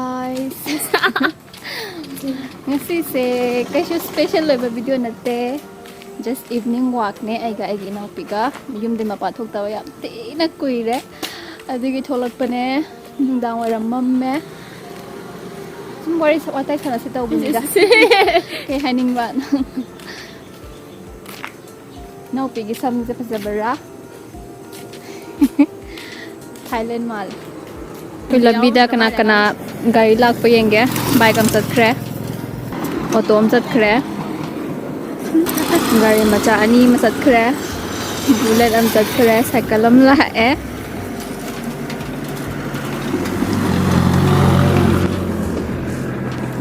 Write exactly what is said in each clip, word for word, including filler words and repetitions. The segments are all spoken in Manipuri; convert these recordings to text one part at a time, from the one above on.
Guys. ꯉꯁꯤꯁꯦ ꯀꯩꯁꯨ special ꯑꯣꯏꯕ video ꯅꯠꯇꯦ, just evening walkꯅꯦ ꯑꯩꯒ ꯑꯩꯒꯤ ꯏꯅꯥꯎꯄꯤꯒ꯫ ꯌꯨꯝꯗꯩ ꯃꯄꯥꯟ ꯊꯣꯛꯇꯕ ꯌꯥꯝ ꯊꯤꯅ ꯀꯨꯏꯔꯦ, ꯑꯗꯨꯒꯤ ꯊꯣꯛꯂꯛꯄꯅꯦ꯫ ꯅꯨꯡꯗꯥꯡ ꯋꯥꯏꯔꯝ ꯃꯝꯃꯦ꯫ ꯁꯨꯝ ꯋꯥꯔꯤ ꯁ- ꯋꯥꯇꯥꯏ ꯁꯥꯟꯅꯁꯤ ꯇꯧꯕꯅꯤꯗ꯫ ꯀꯩ ꯍꯥꯏꯅꯤꯡꯕ ꯅꯪ? ꯏꯅꯥꯎꯄꯤꯒꯤ ꯁꯝꯁꯦ ꯐꯖꯕ꯭ꯔꯥ? ꯊꯥꯏꯂꯦꯟ ꯃꯥꯜꯂꯦ꯫ ꯑꯩꯈꯣꯏ ꯂꯝꯕꯤꯗ ꯀꯅꯥ ꯀꯅꯥ ꯒꯥꯔꯤ ꯂꯥꯛꯄ ꯌꯦꯡꯒꯦ꯫ Bike ꯑꯃ ꯆꯠꯈ꯭ꯔꯦ, auto ꯑꯃ ꯆꯠꯈ꯭ꯔꯦ, ꯒꯥꯔꯤ ꯃꯆꯥ ꯑꯅꯤ ꯑꯃ ꯆꯠꯈ꯭ꯔꯦ, bullet ꯑꯃ ꯆꯠꯈ꯭ꯔꯦ, cycle ꯑꯃ ꯂꯥꯛꯑꯦ꯫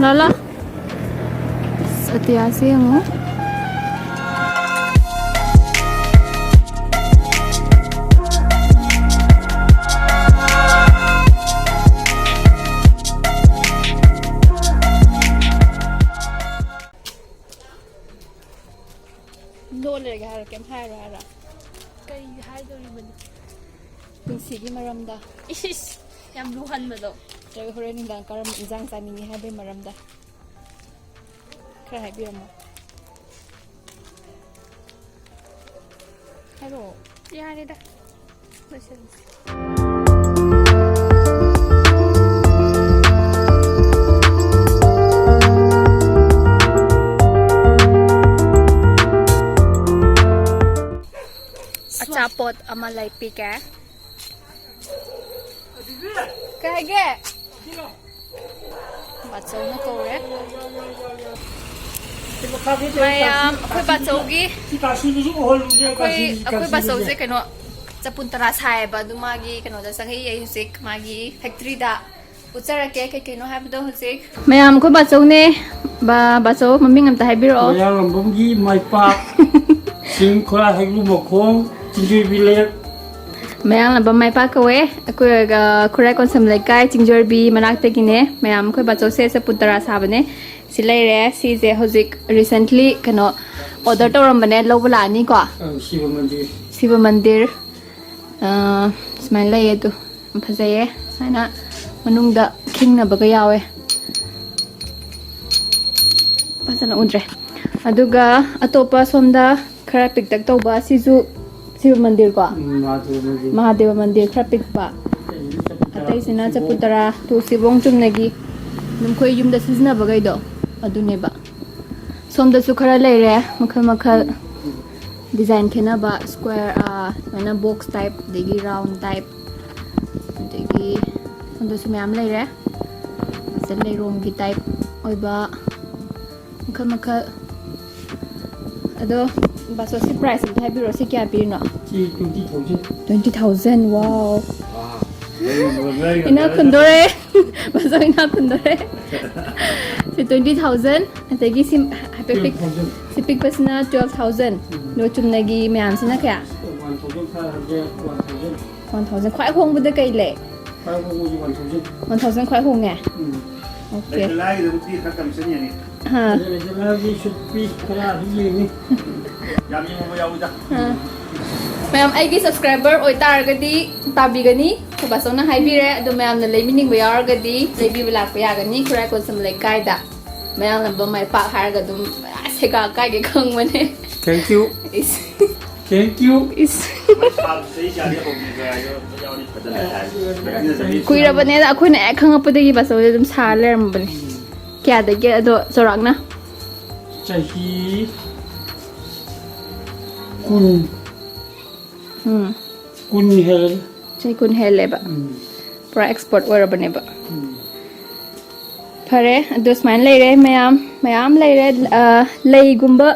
ꯂꯥ ꯂꯥ꯫ ꯑꯁ, ꯑꯇꯤꯌꯥꯁꯦ ꯌꯦꯡꯉꯣ꯫ ꯂꯣꯜꯂꯦꯒ ꯍꯥꯏꯔꯣ, ꯀꯩꯝ ꯍꯥꯏꯔꯣ ꯍꯥꯏꯔꯣ? ꯀꯩ ꯍꯥꯏꯗꯣꯔꯤꯕꯅꯣ? ꯄꯨꯟꯁꯤꯒꯤ ꯃꯔꯝꯗ꯫ ꯏꯁ, ꯌꯥꯝ ꯂꯨꯍꯟꯕꯗꯣ꯫ ꯅꯠꯇ꯭ꯔꯒ ꯍꯣꯔꯦꯟ ꯅꯨꯡꯗꯥꯡ ꯀꯔꯝꯕ ꯏꯟꯖꯥꯡ ꯆꯥꯅꯤꯡꯉꯤ ꯍꯥꯏꯕꯒꯤ ꯃꯔꯝꯗ ꯈꯔ ꯍꯥꯏꯕꯤꯔꯝꯃꯣ꯫ ꯍꯥꯏꯔꯛꯑꯣ꯫ ꯌꯥꯔꯦꯗ, ꯂꯣꯏꯁꯜꯂꯁꯤ꯫ ꯑꯆꯥꯄꯣꯠ ꯑꯃ ꯂꯩꯕꯤꯒꯦ꯫ ꯀꯩ ꯍꯥꯏꯒꯦ? ꯕꯥꯆꯧꯅ ꯀꯧꯔꯦ꯫ ꯃꯌꯥꯝ, ꯑꯩꯈꯣꯏ ꯕꯥꯆꯧꯒꯤ, ꯑꯩꯈꯣꯏ, ꯑꯩꯈꯣꯏ ꯕꯥꯆꯧꯁꯦ ꯀꯩꯅꯣ, ꯆꯄꯨꯟ ꯇꯔꯥ ꯁꯥꯏꯌꯦꯕ, ꯑꯗꯨ ꯃꯥꯒꯤ ꯀꯩꯅꯣꯗ ꯆꯪꯉꯛꯏ꯫ ꯑꯩ ꯍꯧꯖꯤꯛ ꯃꯥꯒꯤ factoryꯗ ꯎꯠꯆꯔꯛꯀꯦ ꯀꯩ ꯀꯩꯅꯣ ꯍꯥꯏꯕꯗꯣ ꯍꯧꯖꯤꯛ꯫ ꯃꯌꯥꯝ, ꯑꯩꯈꯣꯏ ꯕꯥꯆꯧꯅꯦ꯫ ꯕꯥ-, ꯕꯥꯆꯧ, ꯃꯃꯤꯡ ꯑꯝꯇ ꯍꯥꯏꯕꯤꯔꯛꯑꯣ꯫ ꯃꯌꯥꯡꯂꯝꯕꯝꯒꯤ ꯃꯥꯏꯄꯥꯛ, ꯆꯤꯡ ꯈꯨꯔꯥꯏ, ꯍꯩꯒ꯭ꯔꯨ ꯃꯈꯣꯡ, ꯆꯤꯡꯖꯣꯏꯕꯤ ꯂꯩꯔꯛ꯫ ꯃꯌꯥꯡꯂꯝꯕꯝ ꯃꯥꯏꯄꯥꯛ ꯀꯧꯋꯦ꯫ ꯑꯩꯈꯣꯏ, ꯑ, ꯈꯨꯔꯥꯏ ꯀꯣꯟꯁꯝ ꯂꯩꯀꯥꯏ ꯆꯤꯡꯖꯣꯏꯕꯤ ꯃꯅꯥꯛꯇꯒꯤꯅꯦ꯫ ꯃꯌꯥꯝ, ꯑꯩꯈꯣꯏ ꯕꯥꯆꯧꯁꯦ ꯆꯄꯨꯟ ꯇꯔꯥ ꯁꯥꯕꯅꯦ꯫ ꯁꯤ ꯂꯩꯔꯦ꯫ ꯁꯤꯁꯦ ꯍꯧꯖꯤꯛ recently ꯀꯩꯅꯣ order ꯇꯧꯔꯝꯕꯅꯦ, ꯂꯧꯕ ꯂꯥꯛꯑꯅꯤꯀꯣ꯫ ꯑꯪ, ꯁꯤꯕ ꯃꯟꯗꯤꯔ꯫ ꯁꯤꯕ ꯃꯟꯗꯤꯔ꯫ ꯑ, ꯁꯨꯃꯥꯏꯅ ꯂꯩꯌꯦ ꯑꯗꯨ꯫ ꯌꯥꯝ ꯐꯖꯩꯌꯦ꯫ ꯁꯨꯃꯥꯏꯅ ꯃꯅꯨꯡꯗ ꯈꯤꯡꯅꯕꯒ ꯌꯥꯎꯋꯦ꯫ ꯐꯖꯅ ꯎꯗ꯭ꯔꯦ꯫ ꯑꯗꯨꯒ ꯑꯇꯣꯞꯄ ꯁꯣꯝꯗ ꯈꯔ ꯄꯤꯛꯇꯛ ꯇꯧꯕ, ꯁꯤꯁꯨ ꯁꯤꯕ ꯃꯟꯗꯤꯔ ꯀꯣ? ꯎꯝ, ꯃꯍꯥꯗꯦꯕ ꯃꯟꯗꯤꯔ꯫ ꯃꯍꯥꯗꯦꯕ ꯃꯟꯗꯤꯔ ꯈꯔ ꯄꯤꯛꯄ꯫ ꯑꯇꯩꯁꯤꯅ ꯆꯐꯨ ꯇꯔꯥ, ꯇꯨ ꯁꯤꯕꯣꯡ ꯆꯨꯝꯅꯒꯤ ꯑꯗꯨꯝ ꯑꯩꯈꯣꯏ ꯌꯨꯝꯗ ꯁꯤꯖꯤꯟꯅꯕꯈꯩꯗꯣ ꯑꯗꯨꯅꯦꯕ꯫ ꯁꯣꯝꯗꯁꯨ ꯈꯔ ꯂꯩꯔꯦ ꯃꯈꯜ ꯃꯈꯜ꯫ ꯗꯤꯖꯥꯏꯟ ꯈꯦꯠꯅꯕ, square, ꯑꯥ, ꯁꯨꯃꯥꯏꯅ box type, ꯑꯗꯒꯤ round type, ꯑꯗꯒꯤ ꯁꯣꯝꯗꯁꯨ ꯃꯌꯥꯝ ꯂꯩꯔꯦ꯫ ꯁꯤꯗ ꯂꯩꯔꯣꯡꯒꯤ type ꯑꯣꯏꯕ ꯃꯈꯜ ꯃꯈꯜ꯫ ꯑꯗꯣ ꯕꯥꯆꯧ, ꯁꯤ price ꯑꯝꯇ ꯍꯥꯏꯕꯤꯔꯛꯑꯣ, ꯁꯤ ꯀꯌꯥ ꯄꯤꯔꯤꯅꯣ? ꯁꯤ twenty thousand꯫ Twenty thousand, wow. ꯏꯅꯥꯛ ꯈꯨꯟꯗꯣꯔꯦ꯫ ꯕꯥꯆꯧ ꯏꯅꯥꯛ ꯈꯨꯟꯗꯣꯔꯦ꯫ ꯁꯤ twenty thousand, ꯑꯗꯒꯤ ꯁꯤ ꯍꯥꯏꯐꯦꯠ ꯄꯤꯛ-, twelve thousand꯫ ꯁꯤ ꯄꯤꯛꯄꯁꯤꯅ twelve thousand꯫ ꯎꯝ꯫ ꯑꯗꯨꯒ ꯆꯨꯝꯅꯒꯤ ꯃꯌꯥꯝꯁꯤꯅ ꯀꯌꯥ? One thousand five hundred, one thousand꯫ One thousand꯫ ꯈ꯭ꯋꯥꯏ ꯍꯣꯡꯕꯗ ꯀꯩ ꯂꯩ? ꯈ꯭ꯋꯥꯏ ꯍꯣꯡꯕꯁꯤ one thousand꯫ One thousand ꯈ꯭ꯋꯥꯏ ꯍꯣꯡꯉꯦ? ꯎꯝ꯫ Okay꯫ ꯂꯩꯇ ꯂꯥꯏꯔꯒꯤꯗꯃꯛꯇꯤ ꯈꯔ ꯀꯟꯁꯦꯁꯟ ꯌꯦꯡꯉꯤ꯫ ꯑꯥ꯫ ꯂꯩꯇ ꯂꯥꯏꯔꯒꯤ ꯁꯨꯠ ꯄꯤꯁ ꯈꯔ ꯑꯗꯨꯝ ꯌꯦꯡꯉꯤ꯫ ꯌꯥꯝ ꯌꯦꯡꯉꯨꯕ ꯌꯥꯎꯋꯤꯗ꯫ ꯑꯥ꯫ ꯃꯌꯥꯝ, ꯑꯩꯒꯤ subscriber ꯑꯣꯏꯇꯥꯔꯒꯗꯤ ꯇꯥꯕꯤꯒꯅꯤ꯫ ꯑꯩꯈꯣꯏ ꯕꯥꯆꯧꯅ ꯍꯥꯏꯕꯤꯔꯦ꯫ ꯑꯗꯣ ꯃꯌꯥꯝꯅ ꯂꯩꯕꯤꯅꯤꯡꯕ ꯌꯥꯎꯔꯒꯗꯤ ꯂꯩꯕꯤꯕ ꯂꯥꯛꯄ ꯌꯥꯒꯅꯤ꯫ ꯈꯨꯔꯥꯏ ꯀꯣꯟꯁꯝ ꯂꯩꯀꯥꯏꯗ꯫ ꯃꯌꯥꯡꯂꯝꯕꯝ ꯃꯥꯏ ꯄꯥꯛ ꯍꯥꯏꯔꯒ ꯑꯗꯨꯝ, ꯑꯁ, ꯁꯦꯒꯥ ꯀꯥꯏꯒꯦ ꯈꯪꯕꯅꯦ꯫ Thank you꯫ Is. Thank you꯫ ꯏꯁ꯫ ꯃꯩ ꯊꯥꯕ ꯆꯍꯤ ꯀꯌꯥꯗꯤ ꯍꯧꯈꯤꯕ ꯍꯥꯏꯗꯣ ꯌꯥꯎꯔꯤ ꯐꯖꯅ ꯍꯥꯏ꯫ ꯀꯨꯏꯔꯕꯅꯦꯗ, ꯑꯩꯈꯣꯏꯅ ꯍꯦꯛ ꯈꯪꯉꯛꯄꯗꯒꯤ ꯕꯥꯆꯧꯁꯦ ꯑꯗꯨꯝ ꯁꯥꯔ ꯂꯩꯔꯝꯕꯅꯦ꯫ ꯀꯌꯥꯗꯒꯤ ꯑꯗꯣ ꯆꯥꯎꯔꯥꯛꯅ? ꯆꯍꯤ ꯀꯨꯟ꯫ ꯎꯝ꯫ ꯀꯨꯟ ꯍꯦꯜꯂꯦ꯫ ꯆꯍꯤ ꯀꯨꯟ ꯍꯦꯜꯂꯦꯕ꯫ ꯎꯝ꯫ ꯄꯨꯔꯥ expert ꯑꯣꯏꯔꯕꯅꯦꯕ꯫ ꯎꯝ꯫ ꯐꯔꯦ, ꯑꯗꯣ ꯁꯨꯃꯥꯏꯅ ꯂꯩꯔꯦ ꯃꯌꯥꯝ, ꯃꯌꯥꯝ ꯂꯩꯔꯦ꯫ ꯑ, ꯂꯩꯒꯨꯝꯕ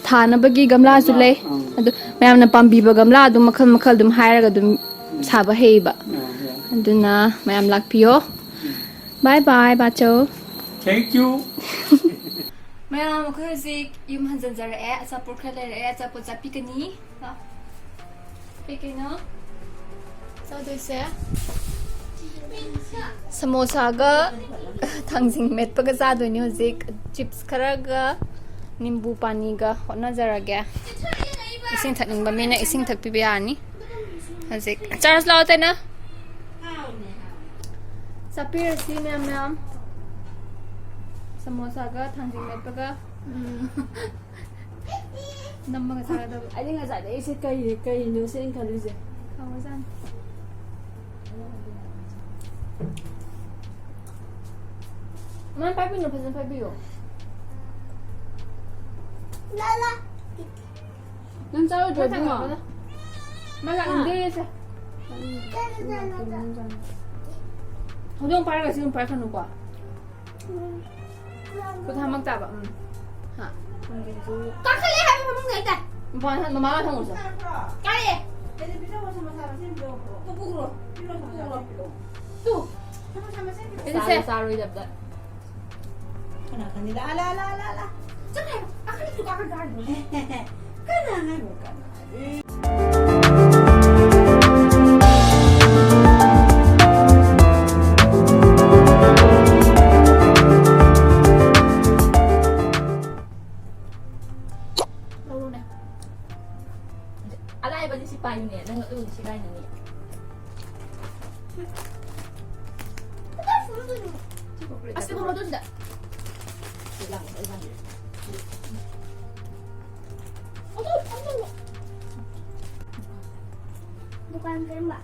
ꯊꯥꯅꯕꯒꯤ ꯒꯝꯂꯥꯁꯨ ꯒꯝꯂꯥ, ꯂꯩ꯫ ꯑꯥ꯫ ꯑꯗꯨ ꯃꯌꯥꯝꯅ ꯄꯥꯝꯕꯤꯕ ꯒꯝꯂꯥ ꯑꯗꯨꯝ ꯃꯈꯜ ꯃꯈꯜ ꯑꯗꯨꯝ ꯍꯥꯏꯔꯒ ꯑꯗꯨꯝ ꯁꯥꯕ ꯍꯩꯕ꯫ ꯑꯥ, ꯑꯥ꯫ ꯑꯗꯨꯅ ꯃꯌꯥꯝ ꯂꯥꯛꯄꯤꯌꯣ꯫ ꯎꯝ꯫ Bye bye, ꯕꯥꯆꯧ꯫ Thank you꯫ ꯃꯌꯥꯝ, ꯑꯩꯈꯣꯏ ꯍꯧꯖꯤꯛ ꯌꯨꯝ ꯍꯟꯖꯟꯖꯔꯛꯑꯦ꯫ ꯑꯆꯥꯄꯣꯠ ꯈꯔ ꯂꯩꯔꯛꯑꯦ, ꯑꯆꯥꯄꯣꯠ ꯆꯥꯄꯤꯒꯅꯤ꯫ ꯂꯥꯎ꯫ ꯀꯩ ꯀꯩꯅꯣ ꯆꯥꯗꯣꯏꯁꯦ? ꯁꯃꯣꯁꯥꯒ ꯊꯥꯡꯖꯤꯡ ꯃꯦꯠꯄꯒ ꯆꯥꯗꯣꯏꯅꯤ ꯍꯧꯖꯤꯛ꯫ Chips ꯈꯔꯒ ꯅꯤꯝꯕꯨ ꯄꯥꯅꯤꯒ ꯍꯣꯠꯅꯖꯔꯒꯦ꯫ ꯏꯁꯤꯡ ꯊꯛꯅꯤꯡꯕ ꯃꯤꯅ ꯏꯁꯤꯡ ꯊꯛꯄꯤꯕ ꯌꯥꯔꯅꯤ꯫ ꯍꯧꯖꯤꯛ ꯆꯥꯔꯖ ꯂꯥꯛꯑꯣ ꯇꯦꯅ꯫ ꯆꯥꯄꯤꯔꯁꯤ ꯃꯌꯥꯝ ꯃꯌꯥꯝ꯫ ꯁꯃꯣꯁꯥꯒ ꯊꯥꯡꯖꯤꯡ ꯃꯦꯠꯄꯒ ꯅꯝꯃꯒ ꯆꯥꯒꯗꯕ꯫ ꯑꯩꯗꯤ ꯉꯁꯥꯏꯗꯩ ꯑꯩꯁꯦ ꯀꯩ ꯀꯩꯅꯣ ꯁꯤꯅ ꯈꯜꯂꯤꯁꯦ꯫ ꯍꯥꯎꯔꯖꯥꯠꯅꯤ꯫ ꯃꯥ ꯄꯥꯏꯕꯤꯅꯨ, ꯐꯖꯅ ꯄꯥꯏꯕꯤꯌꯨ꯫ ꯅꯪ ꯆꯥꯔꯣꯏꯗ꯭ꯔꯣ ꯏꯕꯨꯡꯉꯣ? ꯃꯥ ꯂꯥꯛꯅꯤꯡꯗꯦ ꯁꯦ꯫ ꯍꯧꯗꯣꯡ ꯄꯥꯏꯔꯒ ꯁꯤ ꯑꯗꯨꯝ ꯄꯥꯏꯈꯅꯨꯀꯣ꯫ ꯈꯨꯠ ꯍꯥꯝꯃꯛ ꯇꯥꯕ꯫ ꯎꯝ꯫ ꯍꯥ꯫ ꯀꯥꯈꯠꯂꯦ ꯍꯥꯏꯕ ꯐꯃꯨꯡꯗ ꯍꯦꯛꯇ꯫ ꯃꯄꯥꯟ ꯃꯃꯥ ꯊꯝꯃꯨꯁꯦ꯫ ꯀꯥꯏꯌꯦ꯫ ꯇꯨ ꯄꯨꯈ꯭ꯔꯣ꯫ ꯇꯨ꯫ ꯆꯥꯔꯣꯏ ꯆꯥꯔꯣꯏꯗꯕꯗ꯫ ꯀꯅꯥ ꯈꯪꯅꯤ? ꯂꯥ, ꯂꯥ, ꯂꯥ, ꯂꯥ, ꯂꯥ꯫ ꯆꯠꯈ꯭ꯔꯦ꯫ ꯑꯩꯈꯣꯏꯅꯁꯨ ꯀꯥꯈꯠ ꯀꯥꯈꯠ꯫ ꯀꯅꯥ ꯍꯥꯏꯕ? ꯀꯅꯥ ꯍꯥꯏꯕ? ꯂꯧꯔꯣꯅꯦ꯫ ꯑꯂꯥꯏꯕꯗꯤ ꯁꯤ ꯄꯥꯏꯌꯨꯅꯦ꯫ ꯅꯪ ꯑꯗꯨ ꯁꯤ ꯀꯥꯏꯅꯅꯤ꯫ ꯑꯁ, ꯀꯣꯃꯣꯗꯣꯁꯤꯗ꯫ ꯗꯨꯀꯥꯟ ꯀꯔꯝꯕ?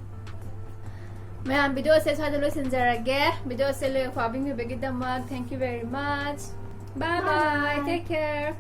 ꯃꯌꯥꯝ, video ꯁꯦ ꯁ꯭ꯋꯥꯏꯗ ꯂꯣꯏꯁꯤꯟꯖꯔꯒꯦ꯫ Video ꯁꯦ ꯂꯣꯏ ꯐꯥꯕꯤꯕꯒꯤꯗꯃꯛ thank you very much. Bye bye. Bye. Take care.